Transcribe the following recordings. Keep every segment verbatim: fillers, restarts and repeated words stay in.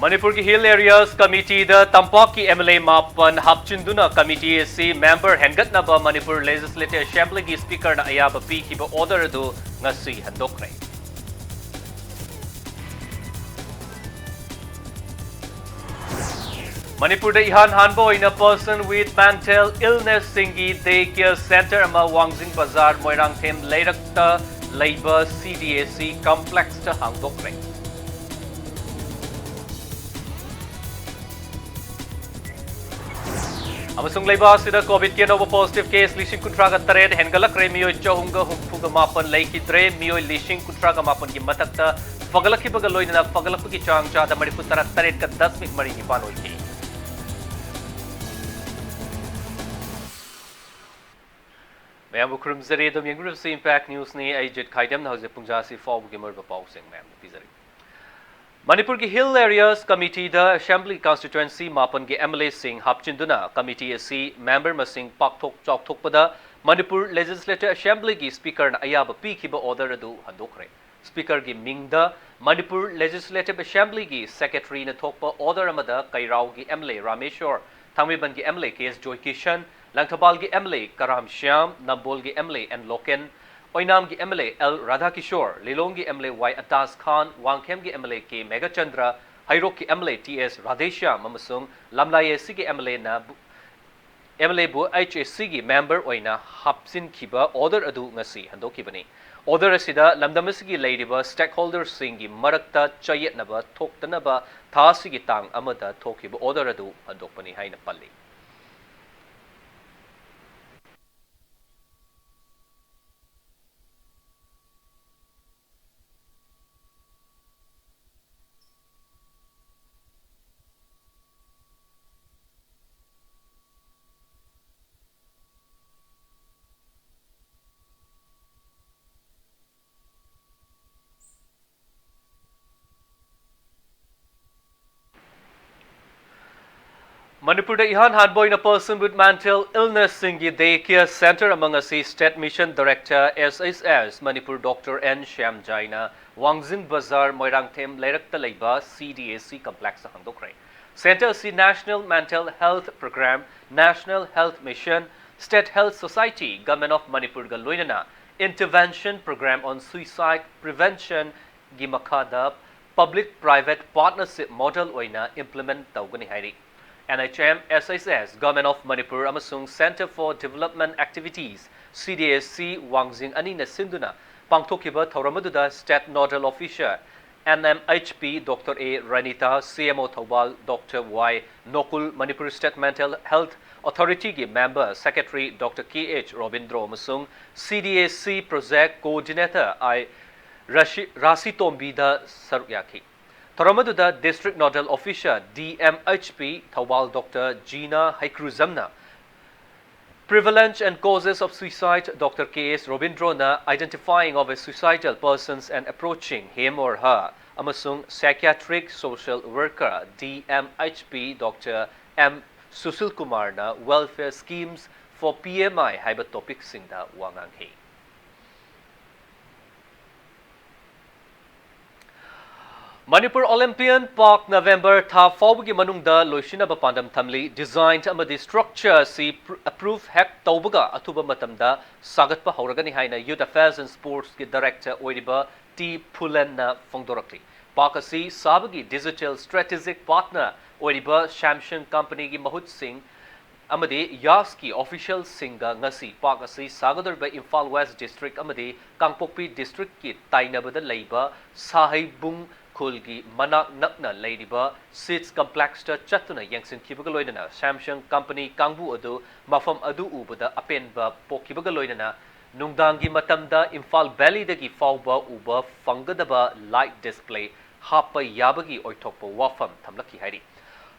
ꯃꯅꯤꯄꯨꯔꯒꯤ Hill Areas Committeeꯗ ꯇꯝꯄꯥꯛꯀꯤ M L A ꯃꯥꯄꯟ ꯍꯥꯞꯆꯤꯟꯗꯨꯅ committee ꯑꯁꯤ member ꯍꯦꯟꯒꯠꯅꯕ ꯃꯅꯤꯄꯨꯔ Legislative Assemblyꯒꯤ Speakerꯅ ꯑꯌꯥꯕ ꯄꯤꯈꯤꯕ order ꯑꯗꯨ ꯉꯁꯤ ꯍꯟꯗꯣꯛꯈ꯭ꯔꯦ꯫ ꯃꯅꯤꯄꯨꯔꯗ ꯏꯍꯥꯟ ꯍꯥꯟꯕ ꯑꯣꯏꯅ Person with Mental Illnessꯁꯤꯡꯒꯤ Day Care Centre ꯑꯃ ꯋꯥꯡꯖꯤꯡ ꯕꯖꯥꯔ ꯃꯣꯏꯔꯥꯡꯊꯦꯝ ꯂꯩꯔꯛꯇ ꯂꯩꯕ C D A C complexꯇ ꯍꯥꯡꯗꯣꯛꯈ꯭ꯔꯦ꯫ ꯑꯃꯁꯨꯡ ꯂꯩꯕꯥꯛ ꯑꯁꯤꯗ COVID-ꯀꯤ ꯑꯅꯧꯕ positive case ꯂꯤꯁꯤꯡ ꯀꯨꯟꯊ꯭ꯔꯥꯒ ꯇꯔꯦꯠ ꯍꯦꯟꯒꯠꯂꯛꯈ꯭ꯔꯦ꯫ ꯃꯤꯑꯣꯏ ꯆꯍꯨꯝꯒ ꯍꯨꯝꯐꯨꯒ ꯃꯥꯄꯟ ꯂꯩꯈꯤꯗ꯭ꯔꯦ꯫ ꯃꯤꯑꯣꯏ ꯂꯤꯁꯤꯡ ꯀꯨꯟꯊ꯭ꯔꯥꯒ ꯃꯥꯄꯟꯒꯤ ꯃꯊꯛꯇ ꯐꯒꯠꯂꯛꯈꯤꯕꯒ ꯂꯣꯏꯅꯅ ꯐꯒꯠꯂꯛꯄꯒꯤ ꯆꯥꯡ ꯆꯥꯗ ꯃꯔꯤꯐꯨ ꯇꯔꯥ ꯇꯔꯦꯠꯀ ꯗꯁꯃꯤꯛ ꯃꯔꯤ ꯅꯤꯄꯥꯟ ꯑꯣꯏꯈꯤ꯫ ꯃꯌꯥꯝꯕꯨ ꯈꯨꯔꯨꯝꯖꯔꯤ꯫ ꯑꯗꯨꯝ ꯌꯦꯡꯕꯤꯔꯤꯕꯁꯤ Impact Newsꯅꯤ꯫ ꯑꯩ ꯖꯤꯠ ꯈꯥꯏꯗꯦꯝꯅ ꯍꯧꯖꯤꯛ ꯄꯨꯡꯖꯥ ꯑꯁꯤ ꯐꯥꯎꯕꯒꯤ ꯃꯔꯨꯑꯣꯏꯕ ꯄꯥꯎꯁꯤꯡ ꯃꯌꯥꯝꯗ ꯄꯤꯖꯔꯤ꯫ ꯃꯅꯤꯄꯨꯔꯒꯤ Hill Areas Committeeꯗ Assembly Constituency ꯃꯥꯄꯟꯒꯤ M L Aꯁꯤꯡ ꯍꯥꯞꯆꯤꯟꯗꯨꯅ committee ꯑꯁꯤ member ꯃꯁꯤꯡ ꯄꯥꯛꯊꯣꯛ ꯆꯥꯎꯊꯣꯛꯄꯗ ꯃꯅꯤꯄꯨꯔ Legislative Assemblyꯒꯤ Speakerꯅ ꯑꯌꯥꯕ ꯄꯤꯈꯤꯕ order ꯑꯗꯨ ꯍꯟꯗꯣꯛꯈ꯭ꯔꯦ꯫ Speakerꯒꯤ ꯃꯤꯡꯗ ꯃꯅꯤꯄꯨꯔ Legislative Assemblyꯒꯤ Secretaryꯅ ꯊꯣꯛꯄ order ꯑꯃꯗ ꯀꯩꯔꯥꯎꯒꯤ M L A ꯔꯥꯃꯦꯁꯣꯔ, ꯊꯥꯡꯃꯩꯕꯟꯒꯤ M L A K S Joykishan, ꯂꯪꯊꯕꯥꯜꯒꯤ M L A Karam Shyam, ꯅꯝꯕꯣꯜꯒꯤ M L A N Loken, ꯑꯣꯏꯅꯥꯝꯒꯤ M L A L Radhakishore, ꯂꯤꯂꯣꯡꯒꯤ M L A Y Antas Khan, ꯋꯥꯡꯈꯦꯝꯒꯤ M L A K Meghachandra, ꯍꯩꯔꯣꯛꯀꯤ M L A T S Radheshyam ꯑꯃꯁꯨꯡ ꯂꯝꯂꯥꯏ ꯑꯦ ꯁꯤꯒꯤ M L Aꯅ ꯕꯨ-, M L Aꯕꯨ H A Cꯒꯤ member ꯑꯣꯏꯅ ꯍꯥꯞꯆꯤꯟꯈꯤꯕ order ꯑꯗꯨ ꯉꯁꯤ ꯍꯟꯗꯣꯛꯈꯤꯕꯅꯤ꯫ Order ꯑꯁꯤꯗ ꯂꯝꯗꯝ ꯑꯁꯤꯒꯤ ꯂꯩꯔꯤꯕ stakeholderꯁꯤꯡꯒꯤ ꯃꯔꯛꯇ ꯆꯌꯦꯠꯅꯕ ꯊꯣꯛꯇꯅꯕ ꯊꯥ ꯑꯁꯤꯒꯤ ꯇꯥꯡ ꯑꯃꯗ ꯊꯣꯛꯈꯤꯕ order ꯑꯗꯨ ꯍꯟꯗꯣꯛꯄꯅꯤ ꯍꯥꯏꯅ ꯄꯜꯂꯤ꯫ ꯃꯅꯤꯄꯨꯔꯗ ꯏꯍꯥꯟ ꯍꯥꯟꯕ ꯑꯣꯏꯅ Person with Mental Illnessꯁꯤꯡꯒꯤ Day Care Centre ꯑꯃ ꯉꯁꯤ State Mission Director S H S Manipur doctor N ꯁ꯭ꯌꯥꯝꯖꯥꯏꯅ ꯋꯥꯡꯖꯤꯡ ꯕꯖꯥꯔ, ꯃꯣꯏꯔꯥꯡꯊꯦꯝ ꯂꯩꯔꯛꯇ ꯂꯩꯕ C D A C complexꯇ ꯍꯥꯡꯗꯣꯛꯈ꯭ꯔꯦ꯫ Centre ꯑꯁꯤ National Mental Health Programme, National Health Mission, State Health Society, Government of Manipurꯒ ꯂꯣꯏꯅꯅ Intervention Programme on Suicide Preventionꯒꯤ ꯃꯈꯥꯗ Public Private Partnership Model ꯑꯣꯏꯅ implement ꯇꯧꯒꯅꯤ ꯍꯥꯏꯔꯤ꯫ N H M, S H S, Government of Manipur ꯑꯃꯁꯨꯡ Centre for Development Activities, C D A C, ꯋꯥꯡꯖꯤꯡ ꯑꯅꯤꯅ ꯁꯤꯟꯗꯨꯅ ꯄꯥꯡꯊꯣꯛꯈꯤꯕ ꯊꯧꯔꯝ ꯑꯗꯨꯗ State Nodal Officer, N M H P, Doctor A Ranita, C M O Thoubal, Doctor Y ꯅꯣꯀꯨꯜ, Manipur State Mental Health Authorityꯒꯤ Member Secretary Doctor K H Robindro ꯑꯃꯁꯨꯡ C D A C Project Coordinator I ꯔꯥꯁꯤ-, ꯔꯥꯁꯤꯇꯣꯝꯕꯤꯗ ꯁꯔꯨꯛ ꯌꯥꯈꯤ꯫ ꯊꯧꯔꯝ ꯑꯗꯨꯗ District Nodal Officer, D M H P, Thoubal Doctor Jina ꯍꯩꯀ꯭ꯔꯨꯖꯝꯅ Prevalence and Causes of Suicide, Doctor K S ꯔꯣꯕꯤꯟꯗ꯭ꯔꯣꯅ Identifying of a Suicidal Persons and Approaching Him or Her ꯑꯃꯁꯨꯡ Psychiatric Social Worker, D M H P, Doctor M Sushil ꯀꯨꯃꯥꯔꯅ Welfare Schemes for P M I ꯍꯥꯏꯕ topicꯁꯤꯡꯗ ꯋꯥ ꯉꯥꯡꯈꯤ꯫ Manipur Olympian Park November ꯊꯥ ꯐꯥꯎꯕꯒꯤ ꯃꯅꯨꯡꯗ ꯂꯣꯏꯁꯤꯟꯅꯕ ꯄꯥꯟꯗꯝ ꯊꯝꯂꯤ꯫ Design ꯑꯃꯗꯤ structure ꯑꯁꯤ pr-, approve ꯍꯦꯛ ꯇꯧꯕꯒ ꯑꯊꯨꯕ ꯃꯇꯝꯗ ꯁꯥꯒꯠꯄ ꯍꯧꯔꯒꯅꯤ ꯍꯥꯏꯅ Youth Affairs and Sportsꯀꯤ Director ꯑꯣꯏꯔꯤꯕ ꯇꯤ ꯐꯨꯂꯟꯅ ꯐꯣꯡꯗꯣꯔꯛꯂꯤ꯫ Park ꯑꯁꯤ ꯁꯥꯕꯒꯤ digital strategic partner ꯑꯣꯏꯔꯤꯕ Samsung Companyꯒꯤ ꯃꯍꯨꯠꯁꯤꯡ ꯑꯃꯗꯤ ꯌꯥꯁꯀꯤ officialꯁꯤꯡꯒ ꯉꯁꯤ park ꯑꯁꯤ ꯁꯥꯒꯗꯧꯔꯤꯕ ꯏꯝꯐꯥꯜ West District ꯑꯃꯗꯤ ꯀꯥꯡꯄꯣꯛꯄꯤ Districtꯀꯤ ꯇꯥꯏꯅꯕꯗ ꯂꯩꯕ ꯁꯥꯍꯩꯕꯨꯡ ꯈꯨꯜꯒꯤ ꯃꯅꯥꯛ ꯅꯛꯅ ꯂꯩꯔꯤꯕ Seeds Complexꯇ ꯆꯠꯇꯨꯅ ꯌꯦꯡꯁꯤꯟꯈꯤꯕꯒ ꯂꯣꯏꯅꯅ Samsung Company ꯀꯥꯡꯕꯨ ꯑꯗꯨ ꯃꯐꯝ ꯑꯗꯨ ꯎꯕꯗ ꯑꯄꯦꯟꯕ ꯄꯣꯛꯈꯤꯕꯒ ꯂꯣꯏꯅꯅ ꯅꯨꯡꯗꯥꯡꯒꯤ ꯃꯇꯝꯗ ꯏꯝꯐꯥꯜ Valleyꯗꯒꯤ ꯐꯥꯎꯕ ꯎꯕ ꯐꯪꯒꯗꯕ light display ꯍꯥꯞꯄ ꯌꯥꯕꯒꯤ ꯑꯣꯏꯊꯣꯛꯄ ꯋꯥꯐꯝ ꯊꯝꯂꯛꯈꯤ ꯍꯥꯏꯔꯤ꯫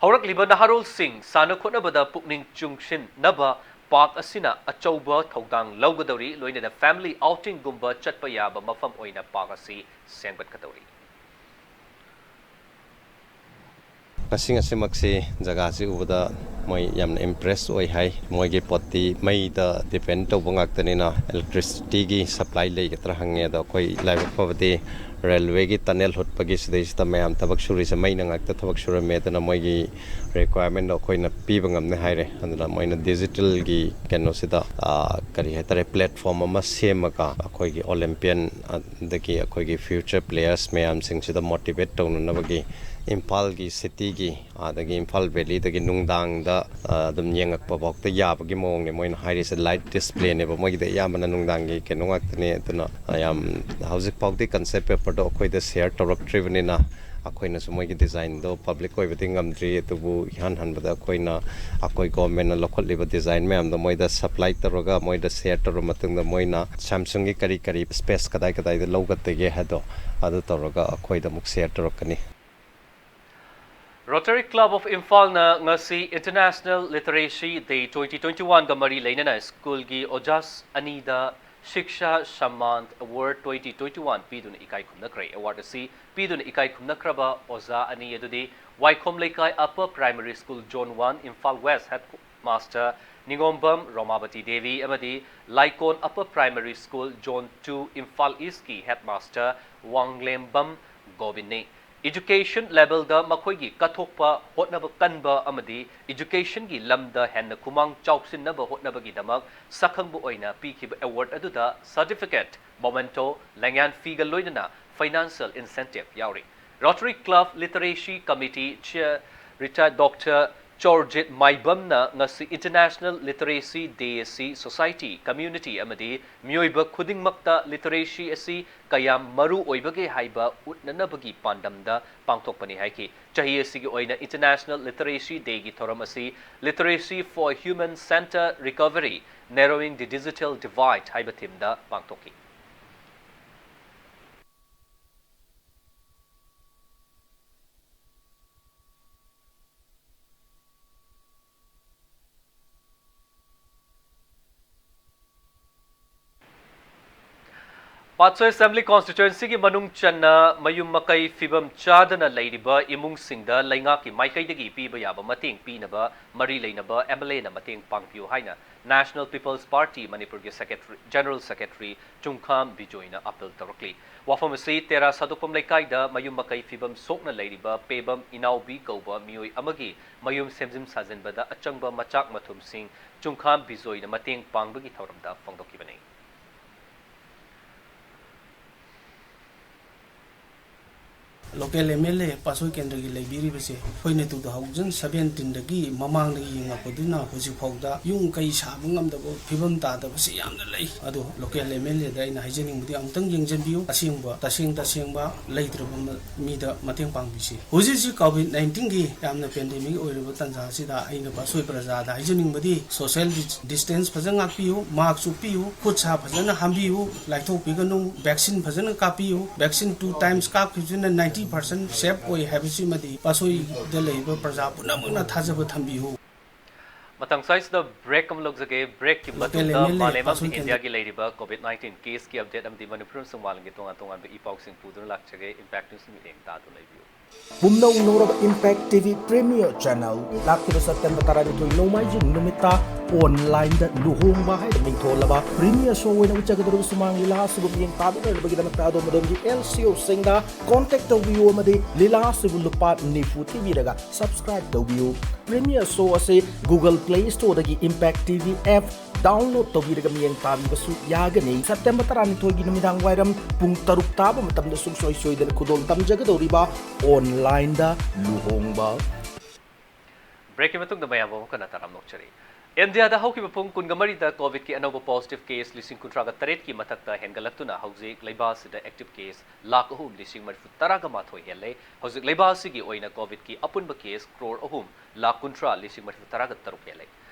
ꯍꯧꯔꯛꯂꯤꯕ ꯅꯍꯥꯔꯣꯜꯁꯤꯡ ꯁꯥꯟꯅ ꯈꯣꯠꯅꯕꯗ ꯄꯨꯛꯅꯤꯡ ꯆꯨꯡꯁꯤꯟꯅꯕ park ꯑꯁꯤꯅ ꯑꯆꯧꯕ ꯊꯧꯗꯥꯡ ꯂꯧꯒꯗꯧꯔꯤ, ꯂꯣꯏꯅꯅ family outingꯒꯨꯝꯕ ꯆꯠꯄ ꯌꯥꯕ ꯃꯐꯝ ꯑꯣꯏꯅ park ꯑꯁꯤ ꯁꯦꯝꯒꯠꯀꯗꯧꯔꯤ꯫ ꯉꯁꯤ ꯉꯁꯤꯃꯛꯁꯤ ꯖꯒꯥꯁꯤ ꯎꯕꯗ ꯃꯣꯏ ꯌꯥꯝꯅ impress ꯑꯣꯏ ꯍꯥꯏ꯫ ꯃꯣꯏꯒꯤ ꯄꯣꯠꯇꯤ ꯃꯩꯗ depend ꯇꯧꯕ ꯉꯥꯛꯇꯅꯤꯅ electricityꯒꯤ supply ꯂꯩꯒꯗ꯭ꯔꯥ ꯍꯪꯉꯦ꯫ ꯑꯗꯣ ꯑꯩꯈꯣꯏ ꯂꯥꯏꯕꯛ ꯐꯕꯗꯤ ꯔꯦꯜꯋꯦꯒꯤ ꯇꯅꯦꯜ ꯍꯨꯠꯄꯒꯤ ꯁꯤꯗꯩꯁꯤꯗ ꯃꯌꯥꯝ ꯊꯕꯛ ꯁꯨꯔꯤꯁꯦ ꯃꯩꯅ ꯉꯥꯛꯇ ꯊꯕꯛ ꯁꯨꯔꯝꯃꯦ꯫ ꯑꯗꯨꯅ ꯃꯣꯏꯒꯤ ꯔꯤꯀ꯭ꯋꯥꯌꯔꯃꯦꯟꯗꯣ ꯑꯩꯈꯣꯏꯅ ꯄꯤꯕ ꯉꯝꯅꯤ ꯍꯥꯏꯔꯦ꯫ ꯑꯗꯨꯅ ꯃꯣꯏꯅ ꯗꯤꯖꯤꯇꯦꯜꯒꯤ ꯀꯩꯅꯣꯁꯤꯗ, ꯑ, ꯀꯔꯤ ꯍꯥꯏꯇꯥꯔꯦ, ꯄ꯭ꯂꯦꯠꯐꯣꯝ ꯑꯃ ꯁꯦꯝꯃꯒ ꯑꯩꯈꯣꯏꯒꯤ ꯑꯣꯂꯦꯝꯄꯤꯌꯟ, ꯑꯗꯒꯤ ꯑꯩꯈꯣꯏꯒꯤ ꯐ꯭ꯌꯨꯆꯔ ꯄ꯭ꯂꯦꯌꯔꯁ ꯃꯌꯥꯝꯁꯤꯡꯁꯤꯗ ꯃꯣꯇꯤꯚꯦꯠ ꯇꯧꯅꯅꯕꯒꯤ ꯏꯝꯐꯥꯜꯒꯤ ꯁꯤꯇꯤꯒꯤ, ꯑꯗꯒꯤ ꯏꯝꯐꯥꯜ ꯚꯦꯂꯤꯗꯒꯤ ꯅꯨꯡꯗꯥꯡꯗ, ꯑ, ꯑꯗꯨꯝ ꯌꯦꯡꯉꯛꯄ ꯐꯥꯎꯗ ꯌꯥꯕꯒꯤ ꯃꯑꯣꯡꯅꯦ ꯃꯣꯏꯅ ꯍꯥꯏꯔꯤꯁꯦ꯫ ꯂꯥꯏꯠ ꯗꯤꯁꯄ꯭ꯂꯦꯅꯦꯕ ꯃꯣꯏꯒꯤꯗꯤ ꯑꯌꯥꯝꯕꯅ ꯅꯨꯡꯗꯥꯡꯒꯤ ꯀꯩꯅꯣ ꯉꯥꯛꯇꯅꯦ꯫ ꯑꯗꯨꯅ, ꯑ, ꯌꯥꯝ ꯍꯧꯖꯤꯛ ꯐꯥꯎꯗꯤ ꯀꯟꯁꯦꯞ ꯄꯦꯄꯔꯗꯣ ꯑꯩꯈꯣꯏꯗ ꯁꯤꯌꯔ ꯇꯧꯔꯛꯇ꯭ꯔꯤꯕꯅꯤꯅ ꯑꯩꯈꯣꯏꯅꯁꯨ ꯃꯣꯏꯒꯤ ꯗꯤꯖꯥꯏꯟꯗꯣ ꯄꯕ꯭ꯂꯤꯛ ꯑꯣꯏꯕꯗꯤ ꯉꯝꯗ꯭ꯔꯤ꯫ ꯑꯗꯨꯕꯨ ꯏꯍꯥꯟ ꯍꯥꯟꯕꯗ ꯑꯩꯈꯣꯏꯅ, ꯑꯩꯈꯣꯏ ꯒꯣꯔꯃꯦꯟꯅ ꯂꯧꯈꯠꯂꯤꯕ ꯗꯤꯖꯥꯏꯟ ꯃꯌꯥꯝꯗꯣ ꯃꯣꯏꯗ ꯁꯄ꯭ꯂꯥꯏ ꯇꯧꯔꯒ ꯃꯣꯏꯗ ꯁꯤꯌꯔ ꯇꯧꯔꯕ ꯃꯇꯨꯡꯗ ꯃꯣꯏꯅ ꯁꯦꯝꯁꯨꯡꯒꯤ ꯀꯔꯤ ꯀꯔꯤ ꯁ꯭ꯄꯦꯁ ꯀꯗꯥꯏ ꯀꯗꯥꯏꯗ ꯂꯧꯒꯗꯒꯦ ꯍꯥꯏꯗꯣ ꯑꯗꯨ ꯇꯧꯔꯒ ꯑꯩꯈꯣꯏꯗ ꯑꯃꯨꯛ ꯁꯤꯌꯔ ꯇꯧꯔꯛꯀꯅꯤ꯫ Rotary Club of ꯏꯝꯐꯥꯜꯅ ꯉꯁꯤ International Literacy Day twenty twenty-one ꯒ ꯃꯔꯤ ꯂꯩꯅꯅ ꯁ꯭ꯀꯨꯜꯒꯤ ꯑꯣꯖꯥ ꯑꯅꯤꯗ ꯁꯤꯛꯁꯥ ꯁꯝꯃꯥꯟ ꯑꯦꯋꯥꯔꯗ twenty twenty-one ꯄꯤꯗꯨꯅ ꯏꯀꯥꯏ ꯈꯨꯝꯅꯈ꯭ꯔꯦ꯫ ꯑꯦꯋꯥꯔꯗ ꯑꯁꯤ ꯄꯤꯗꯨꯅ ꯏꯀꯥꯏ ꯈꯨꯝꯅꯈ꯭ꯔꯕ ꯑꯣꯖꯥ ꯑꯅꯤ ꯑꯗꯨꯗꯤ ꯋꯥꯏꯈꯣꯝ ꯂꯩꯀꯥꯏ Upper Primary School Zone one Imphal West Headmaster ꯅꯤꯉꯣꯝꯕꯝ ꯔꯣꯃꯥꯕꯇꯤ Devi ꯑꯃꯗꯤ ꯂꯥꯏꯀꯣꯟ Upper Primary School Zone two Imphal East ꯀꯤ Headmaster ꯋꯥꯡꯂꯦꯝꯕꯝ ꯒꯣꯕꯤꯟꯅꯤ꯫ Education level ꯗ ꯃꯈꯣꯏꯒꯤ ꯀꯠꯊꯣꯛꯄ ꯍꯣꯠꯅꯕ ꯀꯟꯕ ꯑꯃꯗꯤ education ꯒꯤ ꯂꯝꯗ ꯍꯦꯟꯅ ꯈꯨꯃꯥꯡ ꯆꯥꯎꯁꯤꯟꯅꯕ ꯍꯣꯠꯅꯕꯒꯤꯗꯃꯛ ꯁꯛꯈꯪꯕ ꯑꯣꯏꯅ ꯄꯤꯈꯤꯕ ꯑꯦꯋꯥꯔꯗ ꯑꯗꯨꯗ certificate, memento, ꯂꯦꯡꯌꯥꯟ ꯐꯤꯒ ꯂꯣꯏꯅꯅ financial incentive ꯌꯥꯎꯔꯤ꯫ Rotary Club Literacy Committee Chair Retired Doctor ꯆꯣꯔꯖꯤꯠ ꯃꯥꯏꯕꯝꯅ ꯉꯁꯤ International Literacy Day ꯑꯁꯤ society, community ꯑꯃꯗꯤ ꯃꯤꯑꯣꯏꯕ ꯈꯨꯗꯤꯡꯃꯛꯇ literacy ꯑꯁꯤ ꯀꯌꯥꯝ ꯃꯔꯨ ꯑꯣꯏꯕꯒꯦ ꯍꯥꯏꯕ ꯎꯠꯅꯅꯕꯒꯤ ꯄꯥꯟꯗꯝꯗ ꯄꯥꯡꯊꯣꯛꯄꯅꯤ ꯍꯥꯏꯈꯤ꯫ ꯆꯍꯤ ꯑꯁꯤꯒꯤ ꯑꯣꯏꯅ International Literacy Day ꯒꯤ ꯊꯧꯔꯝ ꯑꯁꯤ Literacy for Human Centered Recovery, Narrowing the Digital Divide ꯍꯥꯏꯕ theme ꯗ ꯄꯥꯡꯊꯣꯛꯈꯤ꯫ ꯄꯥꯠꯁꯣꯏ Assembly Constituency ꯒꯤ ꯃꯅꯨꯡ ꯆꯟꯅ ꯃꯌꯨꯝ ꯃꯀꯩ ꯐꯤꯕꯝ ꯆꯥꯗꯅ ꯂꯩꯔꯤꯕ ꯏꯃꯨꯡꯁꯤꯡꯗ ꯂꯩꯉꯥꯛꯀꯤ ꯃꯥꯏꯀꯩꯗꯒꯤ ꯄꯤꯕ ꯌꯥꯕ ꯃꯇꯦꯡ ꯄꯤꯅꯕ ꯃꯔꯤ ꯂꯩꯅꯕ M L A ꯅ ꯃꯇꯦꯡ ꯄꯥꯡꯕꯤꯌꯨ ꯍꯥꯏꯅ National People's Party ꯃꯅꯤꯄꯨꯔꯒꯤ Secretary, General Secretary ꯆꯨꯡꯈꯥꯝ ꯕꯤꯖꯣꯏꯅ appeal ꯇꯧꯔꯛꯂꯤ꯫ ꯋꯥꯐꯝ ꯑꯁꯤ ꯇꯦꯔꯥ ꯁꯥꯗꯣꯛꯄꯝ ꯂꯩꯀꯥꯏꯗ ꯃꯌꯨꯝ ꯃꯀꯩ ꯐꯤꯕꯝ ꯁꯣꯛꯅ ꯂꯩꯔꯤꯕ ꯄꯦꯕꯝ ꯏꯅꯥꯎꯕꯤ ꯀꯧꯕ ꯃꯤꯑꯣꯏ ꯑꯃꯒꯤ ꯃꯌꯨꯝ ꯁꯦꯝꯖꯤꯟ ꯁꯥꯖꯤꯟꯕꯗ ꯑꯆꯪꯕ ꯃꯆꯥꯛ ꯃꯊꯨꯝꯁꯤꯡ ꯆꯨꯡꯈꯥꯝ ꯕꯤꯖꯣꯏꯅ ꯃꯇꯦꯡ ꯄꯥꯡꯕꯒꯤ ꯊꯧꯔꯝꯗ ꯐꯣꯡꯗꯣꯛꯈꯤꯕꯅꯤ꯫ ꯂꯣꯀꯦꯜ ꯑꯦꯝ ꯑꯦꯜ ꯑꯦ ꯄꯥꯠꯁꯣꯏ ꯀꯦꯟꯗ꯭ꯔꯒꯤ ꯂꯩꯕꯤꯔꯤꯕꯁꯦ ꯑꯩꯈꯣꯏꯅ ꯇꯨ ꯊꯥꯎꯖꯟ ꯁꯕꯦꯟꯇꯤꯟꯗꯒꯤ ꯃꯃꯥꯡꯗꯒꯤ ꯌꯦꯡꯉꯛꯄꯗꯨꯅ ꯍꯧꯖꯤꯛ ꯐꯥꯎꯗ ꯌꯨꯝ ꯀꯩ ꯁꯥꯕ ꯉꯝꯗꯕ ꯐꯤꯕꯝ ꯇꯥꯗꯕꯁꯤ ꯌꯥꯝꯅ ꯂꯩ꯫ ꯑꯗꯣ ꯂꯣꯀꯦꯜ ꯑꯦꯝ ꯑꯦꯜ ꯑꯦꯗ ꯑꯩꯅ ꯍꯥꯏꯖꯅꯤꯡꯕꯗꯤ ꯑꯃꯨꯛꯇꯪ ꯌꯦꯡꯁꯤꯟꯕꯤꯌꯨ, ꯑꯁꯦꯡꯕ ꯇꯁꯦꯡ ꯇꯁꯦꯡꯕ ꯂꯩꯇ꯭ꯔꯕ ꯃꯤꯗ ꯃꯇꯦꯡ ꯄꯥꯡꯕꯤꯁꯤ꯫ ꯍꯧꯖꯤꯛ ꯍꯧꯖꯤꯛ ꯀꯣꯚꯤꯗ ꯅꯥꯏꯟꯇꯤꯟꯒꯤ ꯌꯥꯝꯅ ꯄꯦꯟꯗꯦꯃꯤꯛ ꯑꯣꯏꯔꯤꯕ ꯇꯥꯟꯖꯥ ꯑꯁꯤꯗ ꯑꯩꯅ ꯄꯥꯠꯁꯣꯏ ꯄ꯭ꯔꯖꯥꯗ ꯍꯥꯏꯖꯅꯤꯡꯕꯗꯤ ꯁꯣꯁꯤꯌꯦꯜ ꯗꯤꯁꯇꯦꯟꯁ ꯐꯖꯅ ꯉꯥꯛꯄꯤꯌꯨ, ꯃꯥꯛꯁ ꯎꯞꯄꯤꯌꯨ, ꯈꯨꯠ ꯁꯥ ꯐꯖꯅ ꯍꯥꯝꯕꯤꯌꯨ, ꯂꯥꯏꯊꯣꯛꯄꯤꯒꯅꯨ, ꯚꯦꯛꯁꯤꯟ ꯐꯖꯅ ꯀꯥꯞꯄꯤꯌꯨ꯫ ꯚꯦꯛꯁꯤꯟ ꯇꯨ ꯇꯥꯏꯝꯁ ꯀꯥꯞꯈꯤꯕꯁꯤꯅ ꯅꯥꯏꯟꯇꯤ ꯄꯥꯔꯁꯦꯟ ꯁꯦꯐ ꯑꯣꯏ ꯍꯥꯏꯕꯁꯤꯃꯗꯤ ꯄꯥꯠꯁꯣꯏꯗ ꯂꯩꯔꯤꯕ ꯄ꯭ꯔꯖꯥ ꯄꯨꯝꯅꯃꯛꯅ ꯊꯥꯖꯕ ꯊꯝꯕꯤꯌꯨ꯫ ꯃꯇꯥꯡ ꯁ꯭ꯋꯥꯏꯁꯤꯗ ꯕ꯭ꯔꯦꯛ ꯑꯃ ꯂꯧꯖꯒꯦ꯫ ꯕ꯭ꯔꯦꯛꯀꯤ ꯃꯇꯨꯡꯗ ꯃꯥꯂꯦꯝ ꯑꯃꯗꯤ ꯏꯟꯗꯤꯌꯥꯒꯤ ꯂꯩꯔꯤꯕ ꯀꯣꯚꯤꯗ ꯅꯥꯏꯟꯇꯤꯟ ꯀꯦꯁꯀꯤ ꯑꯞꯗꯦꯠ ꯑꯃꯗꯤ ꯃꯅꯤꯄꯨꯔ ꯑꯃꯁꯨꯡ ꯃꯥꯂꯦꯝꯒꯤ ꯇꯣꯉꯥꯟ ꯇꯣꯉꯥꯟꯕ ꯏ ꯄꯥꯎꯁꯤꯡ ꯄꯨꯗꯨꯅ ꯂꯥꯛꯆꯒꯦ꯫ ꯏꯝꯄꯦꯛ ꯅ꯭ꯌꯨꯁ ꯃꯤꯠꯌꯦꯡ ꯇꯥꯗꯨꯅ ꯂꯩꯕꯤꯌꯨ꯫ ꯄꯨꯝꯅꯧ ꯅꯧꯔꯕ Impact T V premier channel. ꯂꯥꯛꯂꯤꯕ ꯁꯦꯞꯇꯦꯝꯕꯔ ꯇꯔꯥꯅꯤꯊꯣꯏ ꯅꯣꯡꯃꯥꯏꯖꯤꯡ ꯅꯨꯃꯤꯠꯇ ꯑꯣꯟꯂꯥꯏꯟꯗ ꯂꯨꯍꯣꯡꯕ ꯍꯥꯏꯅ ꯃꯤꯡꯊꯣꯜꯂꯕ ꯄ꯭ꯔꯤꯃꯤꯌꯔ ꯁꯣ ꯑꯣꯏꯅ ꯎꯠꯆꯒꯗꯧꯔꯤꯕ ꯁꯨꯃꯥꯡ ꯂꯤꯂꯥ ꯑꯁꯤꯕꯨ ꯃꯤꯠꯌꯦꯡ ꯇꯥꯕꯤꯅꯅꯕꯒꯤꯗꯃꯛꯇ ꯑꯗꯣꯝ ꯑꯗꯣꯝꯒꯤ ꯑꯦꯜ ꯁꯤ ꯑꯣꯁꯤꯡꯗ ꯀꯣꯟꯇꯦꯛ ꯇꯧꯕꯤꯌꯨ ꯑꯃꯗꯤ ꯂꯤꯂꯥ ꯑꯁꯤꯕꯨ ꯂꯨꯄꯥ ꯅꯤꯐꯨ ꯊꯤꯕꯤꯔꯒ ꯁꯕꯁꯀ꯭ꯔꯥꯏꯕ ꯇꯧꯕꯤꯌꯨ꯫ ꯄ꯭ꯔꯤꯃꯤꯌꯔ ꯁꯣ ꯑꯁꯤ ꯒꯨꯒꯜ ꯄ꯭ꯂꯦ ꯁ꯭ꯇꯣꯔꯗꯒꯤ Impact T V app download ꯇꯧꯕꯤꯔꯒ ꯃꯤꯠꯌꯦꯡ ꯇꯥꯕꯤꯕꯁꯨ ꯌꯥꯒꯅꯤ꯫ ꯁꯦꯞꯇꯦꯝꯕꯔ ꯇꯔꯥꯅꯤꯊꯣꯏꯒꯤ ꯅꯨꯃꯤꯗꯥꯡ ꯋꯥꯏꯔꯝ ꯄꯨꯡ ꯇꯔꯨꯛ ꯇꯥꯕ ꯃꯇꯝꯗ ꯁꯨꯡꯁꯣꯏ ꯁꯣꯏꯗꯅ ꯈꯨꯗꯣꯜ ꯇꯝꯖꯒꯗꯧꯔꯤꯕ ꯑꯣꯟꯂꯥꯏꯟꯗ ꯂꯨꯍꯣꯡꯕ꯫ ꯕ꯭ꯔꯦꯛꯀꯤ ꯃꯇꯨꯡꯗ ꯃꯌꯥꯝꯕꯨ ꯑꯃꯨꯛ ꯍꯟꯅ ꯇꯔꯥꯝꯅ ꯑꯣꯛꯆꯔꯤ꯫ ꯏꯟꯗꯤꯌꯥꯗ ꯍꯧꯈꯤꯕ ꯄꯨꯡ ꯀꯨꯟꯒ ꯃꯔꯤꯗ ꯀꯣꯚꯤꯗꯀꯤ ꯑꯅꯧꯕ ꯄꯣꯖꯤꯇꯤꯚ ꯀꯦꯁ ꯂꯤꯁꯤꯡ ꯀꯨꯟꯊ꯭ꯔꯥꯒ ꯇꯔꯦꯠꯀꯤ ꯃꯊꯛꯇ ꯍꯦꯟꯒꯠꯂꯛꯇꯨꯅ ꯍꯧꯖꯤꯛ ꯂꯩꯕꯥꯛ ꯑꯁꯤꯗ ꯑꯦꯛꯇꯤꯚ ꯀꯦꯁ ꯂꯥꯈ ꯑꯍꯨꯝ ꯂꯤꯁꯤꯡ ꯃꯔꯤꯐꯨ ꯇꯔꯥꯒ ꯃꯥꯊꯣꯏ ꯍꯦꯜꯂꯦ꯫ ꯍꯧꯖꯤꯛ ꯂꯩꯕꯥꯛ ꯑꯁꯤꯒꯤ ꯑꯣꯏꯅ ꯀꯣꯚꯤꯗꯀꯤ ꯑꯄꯨꯟꯕ ꯀꯦꯁ ꯀ꯭ꯔꯣꯔ ꯑꯍꯨꯝ ꯂꯥꯈ ꯀꯨꯟꯊ꯭ꯔꯥ ꯂꯤꯁꯤꯡ ꯃꯔꯤꯐꯨ ꯇꯔꯥꯒ ꯇꯔꯨꯛ ꯍꯦꯜꯂꯦ꯫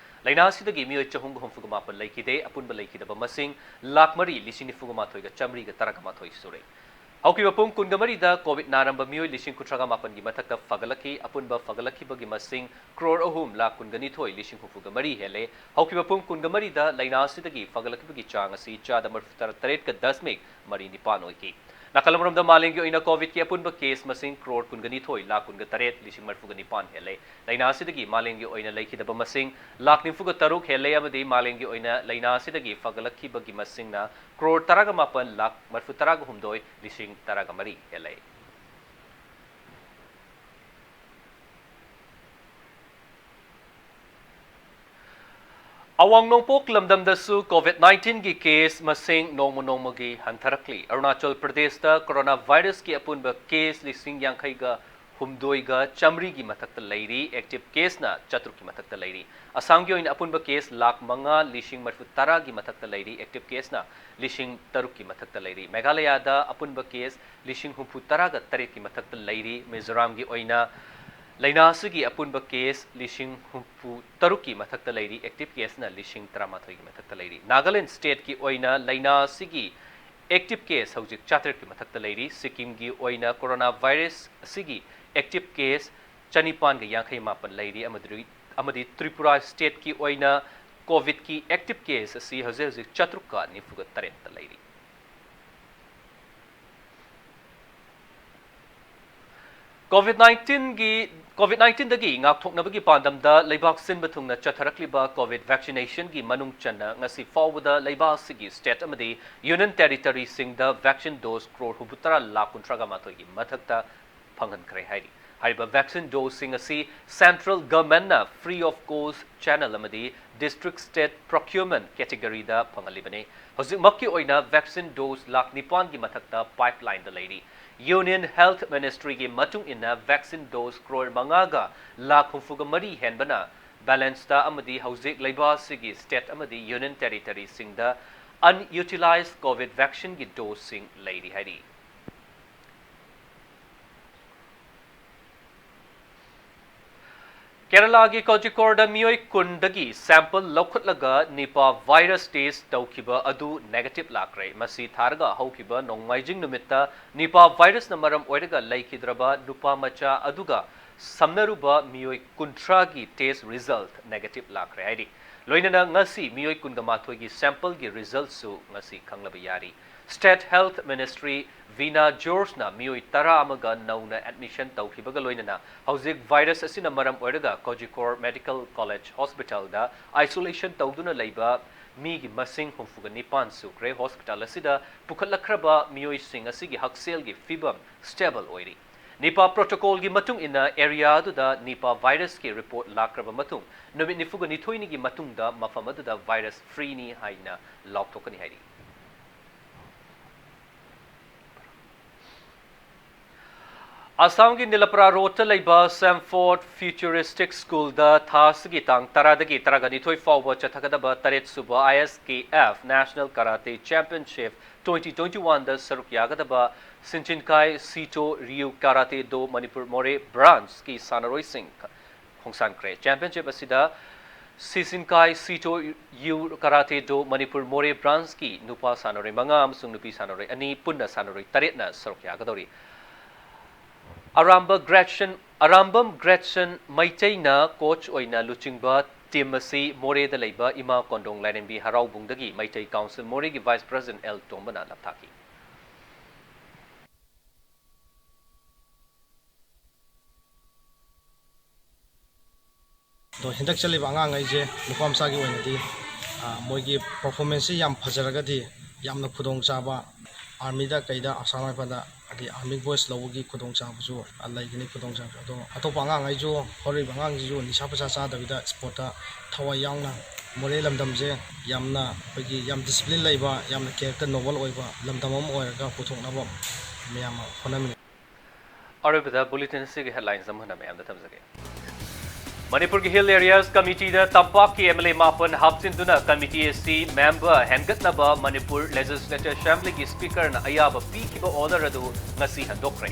ꯂꯩꯅꯥ ꯑꯁꯤꯗꯒꯤ ꯃꯤꯑꯣꯏ ꯆꯍꯨꯝꯒ ꯍꯨꯝꯐꯨꯒ ꯃꯥꯄꯟ ꯂꯩꯈꯤꯗꯦ꯫ ꯑꯄꯨꯟꯕ ꯂꯩꯈꯤꯗꯕ ꯃꯁꯤꯡ ꯂꯥꯈ ꯃꯔꯤ ꯂꯤꯁꯤꯡ ꯅꯤꯐꯨꯒ ꯃꯥꯊꯣꯏꯒ ꯆꯥꯃꯔꯤꯒ ꯇꯔꯥꯒ ꯃꯥꯊꯣꯏ ꯁꯨꯔꯦ꯫ ꯍꯧꯈꯤꯕ ꯄꯨꯡ ꯀꯨꯟꯒ ꯃꯔꯤꯗ ꯀꯣꯚꯤꯗ ꯅꯥꯔꯝꯕ ꯃꯤꯑꯣꯏ ꯂꯤꯁꯤꯡ ꯀꯨꯟꯊ꯭ꯔꯥꯒ ꯃꯥꯄꯟꯒꯤ ꯃꯊꯛꯇ ꯐꯒꯠꯂꯛꯈꯤ꯫ ꯑꯄꯨꯟꯕ ꯐꯒꯠꯂꯛꯈꯤꯕꯒꯤ ꯃꯁꯤꯡ ꯀ꯭ꯔꯣꯔ ꯑꯍꯨꯝ ꯂꯥꯈ ꯀꯨꯟꯒ ꯅꯤꯊꯣꯏ ꯂꯤꯁꯤꯡ ꯍꯨꯝꯐꯨꯒ ꯃꯔꯤ ꯍꯦꯜꯂꯦ꯫ ꯍꯧꯈꯤꯕ ꯄꯨꯡ ꯀꯨꯟꯒ ꯃꯔꯤꯗ ꯂꯩꯅꯥ ꯑꯁꯤꯗꯒꯤ ꯐꯒꯠꯂꯛꯈꯤꯕꯒꯤ ꯆꯥꯡ ꯑꯁꯤ ꯆꯥꯗ ꯃꯔꯤꯐꯨ ꯇꯔꯦꯠꯀ ꯗꯁꯃꯤꯛ ꯃꯔꯤ ꯅꯤꯄꯥꯟ ꯑꯣꯏꯈꯤ꯫ ꯅꯥꯀꯜ ꯑꯃꯔꯣꯝꯗ ꯃꯥꯂꯦꯝꯒꯤ ꯑꯣꯏꯅ ꯀꯣꯚꯤꯗꯀꯤ ꯑꯄꯨꯟꯕ ꯀꯦꯁ ꯃꯁꯤꯡ ꯀ꯭ꯔꯣꯔ ꯀꯨꯟꯒ ꯅꯤꯊꯣꯏ ꯂꯥꯈ ꯀꯨꯟꯒ ꯇꯔꯦꯠ ꯂꯤꯁꯤꯡ ꯃꯔꯤꯐꯨꯒ ꯅꯤꯄꯥꯟ ꯍꯦꯜꯂꯦ꯫ ꯂꯥꯏꯅꯥ ꯑꯁꯤꯗꯒꯤ ꯃꯥꯂꯦꯝꯒꯤ ꯑꯣꯏꯅ ꯂꯩꯈꯤꯗꯕ ꯃꯁꯤꯡ ꯂꯥꯈ ꯅꯤꯐꯨꯒ ꯇꯔꯨꯛ ꯍꯦꯜꯂꯦ ꯑꯃꯗꯤ ꯃꯥꯂꯦꯝꯒꯤ ꯑꯣꯏꯅ ꯂꯥꯏꯅꯥ ꯑꯁꯤꯗꯒꯤ ꯐꯒꯠꯂꯛꯈꯤꯕꯒꯤ ꯃꯁꯤꯡꯅ ꯀ꯭ꯔꯣꯔ ꯇꯔꯥꯒ ꯃꯥꯄꯟ ꯂꯥꯈ ꯃꯔꯤꯐꯨ ꯇꯔꯥꯒ ꯍꯨꯝꯗꯣꯏ ꯂꯤꯁꯤꯡ ꯇꯔꯥꯒ ꯃꯔꯤ ꯍꯦꯜꯂꯦ꯫ ꯑꯋꯥꯡ ꯅꯣꯡꯄꯣꯛ ꯂꯝꯗꯝꯗꯁꯨ ꯀꯣꯚꯤꯗ ꯅꯥꯏꯟꯇꯤꯟꯒꯤ ꯀꯦꯁ ꯃꯁꯤꯡ ꯅꯣꯡꯃ ꯅꯣꯡꯃꯒꯤ ꯍꯟꯊꯔꯛꯂꯤ꯫ ꯑꯔꯨꯅꯥꯆꯜ ꯄ꯭ꯔꯗꯦꯁꯇ ꯀꯣꯔꯣꯅꯥ ꯚꯥꯏꯔꯁꯀꯤ ꯑꯄꯨꯟꯕ ꯀꯦꯁ ꯂꯤꯁꯤꯡ ꯌꯥꯡꯈꯩꯒ ꯍꯨꯝꯗꯣꯏꯒ ꯆꯥꯃꯔꯤꯒꯤ ꯃꯊꯛꯇ ꯂꯩꯔꯤ, ꯑꯦꯛꯇꯤꯚ ꯀꯦꯁꯅ ꯆꯥꯇ꯭ꯔꯨꯛꯀꯤ ꯃꯊꯛꯇ ꯂꯩꯔꯤ꯫ ꯑꯁꯥꯝꯒꯤ ꯑꯣꯏꯅ ꯑꯄꯨꯟꯕ ꯀꯦꯁ ꯂꯥꯈ ꯃꯉꯥ ꯂꯤꯁꯤꯡ ꯃꯔꯤꯐꯨ ꯇꯔꯥꯒꯤ ꯃꯊꯛꯇ ꯂꯩꯔꯤ, ꯑꯦꯛꯇꯤꯚ ꯀꯦꯁꯅ ꯂꯤꯁꯤꯡ ꯇꯔꯨꯛꯀꯤ ꯃꯊꯛꯇ ꯂꯩꯔꯤ꯫ ꯃꯦꯘꯥꯂꯌꯥꯗ ꯑꯄꯨꯟꯕ ꯀꯦꯁ ꯂꯤꯁꯤꯡ ꯍꯨꯝꯐꯨ ꯇꯔꯥꯒ ꯇꯔꯦꯠꯀꯤ ꯃꯊꯛꯇ ꯂꯩꯔꯤ꯫ ꯃꯤꯖꯣꯔꯥꯝꯒꯤ ꯑꯣꯏꯅ ꯂꯥꯏꯅꯥ ꯑꯁꯤꯒꯤ ꯑꯄꯨꯟꯕ ꯀꯦꯁ ꯂꯤꯁꯤꯡ ꯍꯨꯝꯐꯨ ꯇꯔꯨꯛꯀꯤ ꯃꯊꯛꯇ ꯂꯩꯔꯤ, ꯑꯦꯛꯇꯤꯚ ꯀꯦꯁꯅ ꯂꯤꯁꯤꯡ ꯇꯔꯥꯃꯥꯊꯣꯏꯒꯤ ꯃꯊꯛꯇ ꯂꯩꯔꯤ꯫ ꯅꯥꯒꯥꯂꯦꯟ ꯁ꯭ꯇꯦꯠꯀꯤ ꯑꯣꯏꯅ ꯂꯥꯏꯅꯥ ꯑꯁꯤꯒꯤ ꯑꯦꯛꯇꯤꯚ ꯀꯦꯁ ꯍꯧꯖꯤꯛ ꯆꯥꯇ꯭ꯔꯦꯠꯀꯤ ꯃꯊꯛꯇ ꯂꯩꯔꯤ꯫ ꯁꯤꯛꯀꯤꯝꯒꯤ ꯑꯣꯏꯅ ꯀꯣꯔꯣꯅꯥ ꯚꯥꯏꯔꯁ ꯑꯁꯤꯒꯤ ꯑꯦꯛꯇꯤꯚ ꯀꯦꯁ ꯆꯅꯤꯄꯥꯟꯒ ꯌꯥꯡꯈꯩ ꯃꯥꯄꯟ ꯂꯩꯔꯤ, ꯑꯃꯗꯤ, ꯑꯃꯗꯤ ꯇ꯭ꯔꯤꯄꯨꯔꯥ ꯁ꯭ꯇꯦꯠꯀꯤ ꯑꯣꯏꯅ ꯀꯣꯚꯤꯗꯀꯤ ꯑꯦꯛꯇꯤꯚ ꯀꯦꯁ ꯑꯁꯤ ꯍꯧꯖꯤꯛ ꯍꯧꯖꯤꯛ ꯆꯥꯇ꯭ꯔꯨꯛꯀ ꯅꯤꯐꯨꯒ ꯇꯔꯦꯠꯇ ꯂꯩꯔꯤ꯫ ꯀꯣꯚꯤꯗ ꯅꯥꯏꯟꯇꯤꯟꯒꯤ, ꯀꯣꯚꯤꯗ ꯅꯥꯏꯟꯇꯤꯟꯗꯒꯤ ꯉꯥꯛꯊꯣꯛꯅꯕꯒꯤ ꯄꯥꯟꯗꯝꯗ ꯂꯩꯕꯥꯛ ꯁꯤꯟꯕ ꯊꯨꯡꯅ ꯆꯠꯊꯔꯛꯂꯤꯕ ꯀꯣꯚꯤꯗ ꯚꯦꯛꯁꯤꯅꯦꯁꯟꯒꯤ ꯃꯅꯨꯡ ꯆꯟꯅ ꯉꯁꯤ ꯐꯥꯎꯕꯗ ꯂꯩꯕꯥꯛ ꯑꯁꯤꯒꯤ ꯁ꯭ꯇꯦꯠ ꯑꯃꯗꯤ ꯌꯨꯅꯤꯌꯟ ꯇꯦꯔꯤꯇꯣꯔꯤꯁꯤꯡꯗ ꯚꯦꯛꯁꯤꯟ ꯗꯣꯁ ꯀ꯭ꯔꯣꯔ ꯍꯨꯝꯐꯨꯇꯔꯥ ꯂꯥꯈ ꯀꯨꯟꯊ꯭ꯔꯥꯒ ꯃꯥꯊꯣꯏꯒꯤ ꯃꯊꯛꯇ ꯐꯪꯍꯟꯈ꯭ꯔꯦ ꯍꯥꯏꯔꯤ꯫ ꯍꯥꯏꯔꯤꯕ ꯚꯦꯛꯁꯤꯟ ꯗꯣꯁꯁꯤꯡ ꯑꯁꯤ ꯁꯦꯟꯇ꯭ꯔꯦꯜ ꯒꯚꯔꯟꯃꯦꯟꯠꯅ ꯐ꯭ꯔꯤ ꯑꯣꯐ ꯀꯣꯁꯠ ꯆꯦꯅꯦꯜ ꯑꯃꯗꯤ ꯗꯤꯁꯇ꯭ꯔꯤꯛ ꯁ꯭ꯇꯦꯠ ꯄ꯭ꯔꯣꯀ꯭ꯌꯨꯔꯃꯦꯟꯠ ꯀꯦꯇꯦꯒꯣꯔꯤꯗ ꯐꯪꯍꯜꯂꯤꯕꯅꯤ꯫ ꯍꯧꯖꯤꯛꯃꯛꯀꯤ ꯑꯣꯏꯅ ꯚꯦꯛꯁꯤꯟ ꯗꯣꯁ ꯂꯥꯈ ꯅꯤꯄꯥꯟꯒꯤ ꯃꯊꯛꯇ ꯄꯥꯏꯞꯂꯥꯏꯟꯗ ꯂꯩꯔꯤ꯫ ꯌꯨꯅꯤꯌꯟ ꯍꯦꯜꯊ ꯃꯤꯅꯤꯁꯇ꯭ꯔꯤꯒꯤ ꯃꯇꯨꯡ ꯏꯟꯅ ꯚꯦꯛꯁꯤꯟ ꯗꯣꯁ ꯀ꯭ꯔꯣꯔ ꯃꯉꯥꯒ ꯂꯥꯈ ꯍꯨꯝꯐꯨꯒ ꯃꯔꯤ ꯍꯦꯟꯕꯅ ꯕꯦꯂꯦꯟꯁꯇ ꯑꯃꯗꯤ ꯍꯧꯖꯤꯛ ꯂꯩꯕꯥꯛ ꯑꯁꯤꯒꯤ ꯁ꯭ꯇꯦꯠ ꯑꯃꯗꯤ ꯌꯨꯅꯤꯌꯟ ꯇꯦꯔꯤꯇꯣꯔꯤꯁꯤꯡꯗ ꯑꯟꯌꯨꯇꯤꯂꯥꯏꯖ ꯀꯣꯚꯤꯗ ꯚꯦꯛꯁꯤꯟꯒꯤ ꯗꯣꯁꯁꯤꯡ ꯂꯩꯔꯤ ꯍꯥꯏꯔꯤ꯫ ꯀꯦꯔꯂꯥꯒꯤ ꯀꯣꯖꯤꯀꯣꯗ ꯃꯤꯑꯣꯏ ꯀꯨꯟꯗꯒꯤ ꯁꯦꯝꯄꯜ ꯂꯧꯈꯠꯂꯒ ꯅꯤꯄꯥ ꯚꯥꯏꯔꯁ ꯇꯦꯁ ꯇꯧꯈꯤꯕ ꯑꯗꯨ ꯅꯦꯒꯦꯇꯤꯚ ꯂꯥꯛꯈ꯭ꯔꯦ꯫ ꯃꯁꯤ ꯊꯥꯔꯒ ꯍꯧꯈꯤꯕ ꯅꯣꯡꯃꯥꯏꯖꯤꯡ ꯅꯨꯃꯤꯠꯇ ꯅꯤꯄꯥ ꯚꯥꯏꯔꯁꯅ ꯃꯔꯝ ꯑꯣꯏꯔꯒ ꯂꯩꯈꯤꯗ꯭ꯔꯕ ꯅꯨꯄꯥ ꯃꯆꯥ ꯑꯗꯨꯒ ꯁꯝꯅꯔꯨꯕ ꯃꯤꯑꯣꯏ ꯀꯨꯟꯊ꯭ꯔꯥꯒꯤ ꯇꯦꯁ ꯔꯤꯖꯜꯠ ꯅꯦꯒꯦꯇꯤꯚ ꯂꯥꯛꯈ꯭ꯔꯦ ꯍꯥꯏꯔꯤ꯫ ꯂꯣꯏꯅꯅ ꯉꯁꯤ ꯃꯤꯑꯣꯏ ꯀꯨꯟꯒ ꯃꯥꯊꯣꯏꯒꯤ ꯁꯦꯝꯄꯜꯒꯤ ꯔꯤꯖꯜꯠꯁꯨ ꯉꯁꯤ ꯈꯪꯂꯕ ꯌꯥꯔꯤ꯫ State Health Minister Veena Georgeꯅ ꯃꯤꯑꯣꯏ ꯇꯔꯥ ꯑꯃꯒ ꯅꯧꯅ admission ꯇꯧꯈꯤꯕꯒ ꯂꯣꯏꯅꯅ ꯍꯧꯖꯤꯛ virus ꯑꯁꯤꯅ ꯃꯔꯝ ꯑꯣꯏꯔꯒ ꯀꯣꯖꯤꯀꯣꯔ Medical College Hospitalꯗ isolation ꯇꯧꯗꯨꯅ ꯂꯩꯕ ꯃꯤꯒꯤ ꯃꯁꯤꯡ ꯍꯨꯝꯐꯨꯒ ꯅꯤꯄꯥꯟ ꯁꯨꯈ꯭ꯔꯦ꯫ Hospital ꯑꯁꯤꯗ ꯄꯨꯈꯠꯂꯛꯈ꯭ꯔꯕ ꯃꯤꯑꯣꯏꯁꯤꯡ ꯑꯁꯤꯒꯤ ꯍꯛꯁꯦꯜꯒꯤ ꯐꯤꯕꯝ stable ꯑꯣꯏꯔꯤ꯫ Nipah protocolꯒꯤ ꯃꯇꯨꯡ ꯏꯟꯅ area ꯑꯗꯨꯗ Nipah virusꯀꯤ report ꯂꯥꯛꯈ꯭ꯔꯕ ꯃꯇꯨꯡ ꯅꯨꯃꯤꯠ ꯅꯤꯐꯨꯒ ꯅꯤꯊꯣꯏꯅꯤꯒꯤ ꯃꯇꯨꯡꯗ ꯃꯐꯝ ꯑꯗꯨꯗ virus freeꯅꯤ ꯍꯥꯏꯅ ꯂꯥꯎꯊꯣꯛꯀꯅꯤ ꯍꯥꯏꯔꯤ꯫ ꯑꯁꯥꯝꯒꯤ ꯅꯤꯂꯄꯔꯥ ꯔꯣꯗꯇ ꯂꯩꯕ Samford Futuristic Schoolꯗ ꯊꯥ ꯑꯁꯤꯒꯤ ꯇꯥꯡ ꯇꯔꯥꯗꯒꯤ ꯇꯔꯥꯒ ꯅꯤꯊꯣꯏ ꯐꯥꯎꯕ ꯆꯠꯊꯒꯗꯕ ꯇꯔꯦꯠ ꯁꯨꯕ I S K F National Karate Championship twenty twenty-oneꯗ ꯁꯔꯨꯛ ꯌꯥꯒꯗꯕ Shinshinkai Sito Ryu Karate Do Manipur Moreh Branchꯀꯤ ꯁꯥꯟꯅꯔꯣꯏꯁꯤꯡ ꯈꯣꯡꯁꯥꯟꯈ꯭ꯔꯦ꯫ Championship ꯑꯁꯤꯗ Shinshinkai Sito Ryu Karate Do Manipur Moreh Branchꯀꯤ ꯅꯨꯄꯥ ꯁꯥꯟꯅꯔꯣꯏ ꯃꯉꯥ ꯑꯃꯁꯨꯡ ꯅꯨꯄꯤ ꯁꯥꯟꯅꯔꯣꯏ ꯑꯅꯤ, ꯄꯨꯟꯅ ꯁꯥꯟꯅꯔꯣꯏ ꯇꯔꯦꯠꯅ ꯁꯔꯨꯛ ꯌꯥꯒꯗꯧꯔꯤ꯫ ꯑꯔꯥꯝꯕ Gretchen, ꯑꯔꯥꯝꯕꯝ Gretchen ꯃꯩꯇꯩꯅ coach ꯑꯣꯏꯅ ꯂꯨꯆꯤꯡꯕ team ꯑꯁꯤ ꯃꯣꯔꯦꯗ ꯂꯩꯕ ꯏꯃꯥ ꯀꯣꯟꯗꯣꯡ ꯂꯥꯏꯔꯦꯝꯕꯤ ꯍꯔꯥꯎꯕꯨꯡꯗꯒꯤ ꯃꯩꯇꯩ Council ꯃꯣꯔꯦꯒꯤ Vice President L ꯇꯣꯝꯕꯅ ꯂꯝꯊꯥꯈꯤ꯫ ꯑꯗꯣ ꯍꯟꯗꯛ ꯆꯠꯂꯤꯕ ꯑꯉꯥꯡꯈꯩꯁꯦ ꯅꯨꯄꯥ ꯃꯆꯥꯒꯤ ꯑꯣꯏꯅꯗꯤ, ꯑ, ꯃꯣꯏꯒꯤ performanceꯁꯤ ꯌꯥꯝ ꯐꯖꯔꯒꯗꯤ ꯌꯥꯝꯅ ꯈꯨꯗꯣꯡꯆꯥꯕ, armyꯗ ꯀꯩꯗ ꯑꯁꯥꯝ ꯔꯥꯏꯐꯜꯗ ꯍꯥꯏꯗꯤ army voice ꯂꯧꯕꯒꯤ ꯈꯨꯗꯣꯡꯆꯥꯕꯁꯨ, ꯑ, ꯂꯩꯒꯅꯤ ꯈꯨꯗꯣꯡꯆꯥꯕꯁꯨ꯫ ꯑꯗꯣ ꯑꯇꯣꯞꯄ ꯑꯉꯥꯡꯈꯩꯁꯨ, ꯍꯧꯔꯛꯏꯕ ꯑꯉꯥꯡꯁꯤꯁꯨ ꯅꯤꯁꯥ ꯄꯨꯁꯥ ꯆꯥꯗꯕꯤꯗ sportꯇ ꯊꯋꯥꯏ ꯌꯥꯎꯅ, ꯃꯣꯔꯦ ꯂꯝꯗꯝꯁꯦ ꯌꯥꯝꯅ ꯑꯩꯈꯣꯏꯒꯤ ꯌꯥꯝ discipline ꯂꯩꯕ, ꯌꯥꯝꯅ character noble ꯑꯣꯏꯕ ꯂꯝꯗꯝ ꯑꯃ ꯑꯣꯏꯔꯒ ꯄꯨꯊꯣꯛꯅꯕ ꯃꯌꯥꯝ ꯍꯣꯠꯅꯃꯤꯟꯅ ꯑꯔꯣꯏꯕꯗ bulletin ꯑꯁꯤꯒꯤ headlines ꯑꯃꯨꯛ ꯍꯟꯅ ꯃꯌꯥꯝꯗ ꯊꯝꯖꯒꯦ꯫ ꯃꯅꯤꯄꯨꯔꯒꯤ Hill Areas Committeeꯗ ꯇꯝꯄꯥꯛꯀꯤ M L A ꯃꯥꯄꯟ ꯍꯥꯞꯆꯤꯟꯗꯨꯅ committee ꯑꯁꯤ member ꯍꯦꯟꯒꯠꯅꯕ ꯃꯅꯤꯄꯨꯔ Legislature Assemblyꯒꯤ Speakerꯅ ꯑꯌꯥꯕ ꯄꯤꯈꯤꯕ order ꯑꯗꯨ ꯉꯁꯤ ꯍꯟꯗꯣꯛꯈ꯭ꯔꯦ꯫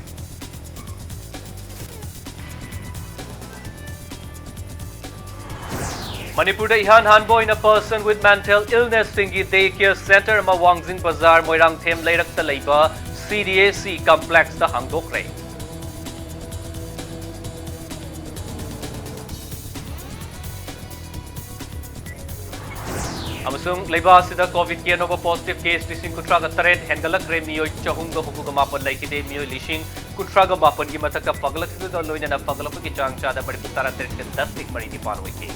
ꯃꯅꯤꯄꯨꯔꯗ ꯏꯍꯥꯟ ꯍꯥꯟꯕ ꯑꯣꯏꯅ person with mental illnessꯁꯤꯡꯒꯤ day care centre ꯑꯃ ꯋꯥꯡꯖꯤꯡ ꯕꯖꯥꯔ ꯃꯣꯏꯔꯥꯡꯊꯦꯝ ꯂꯩꯔꯛꯇ ꯂꯩꯕ C D A C complexꯇ ꯍꯥꯡꯗꯣꯛꯈ꯭ꯔꯦ꯫ ꯑꯃꯁꯨꯡ ꯂꯩꯕꯥꯛ ꯑꯁꯤꯗ COVID-ꯀꯤ ꯑꯅꯧꯕ positive case ꯂꯤꯁꯤꯡ ꯀꯨꯟꯊ꯭ꯔꯥꯒ ꯇꯔꯦꯠ ꯍꯦꯟꯒꯠꯂꯛꯈ꯭ꯔꯦ꯫ ꯃꯤꯑꯣꯏ ꯆꯍꯨꯝꯒ ꯍꯨꯝꯐꯨꯒ ꯃꯥꯄꯟ ꯂꯩꯈꯤꯗꯦ꯫ ꯃꯤꯑꯣꯏ ꯂꯤꯁꯤꯡ ꯀꯨꯟꯊ꯭ꯔꯥꯒ ꯃꯥꯄꯟꯒꯤ ꯃꯊꯛꯇ ꯐꯒꯠꯂꯛꯈꯤꯕꯒ ꯂꯣꯏꯅꯅ ꯐꯒꯠꯂꯛꯄꯒꯤ ꯆꯥꯡ ꯆꯥꯗ ꯃꯔꯤꯐꯨ ꯇꯔꯥ ꯇꯔꯦꯠꯀ ꯗꯁꯃꯤꯛ ꯃꯔꯤ ꯅꯤꯄꯥꯟ ꯑꯣꯏꯈꯤ꯫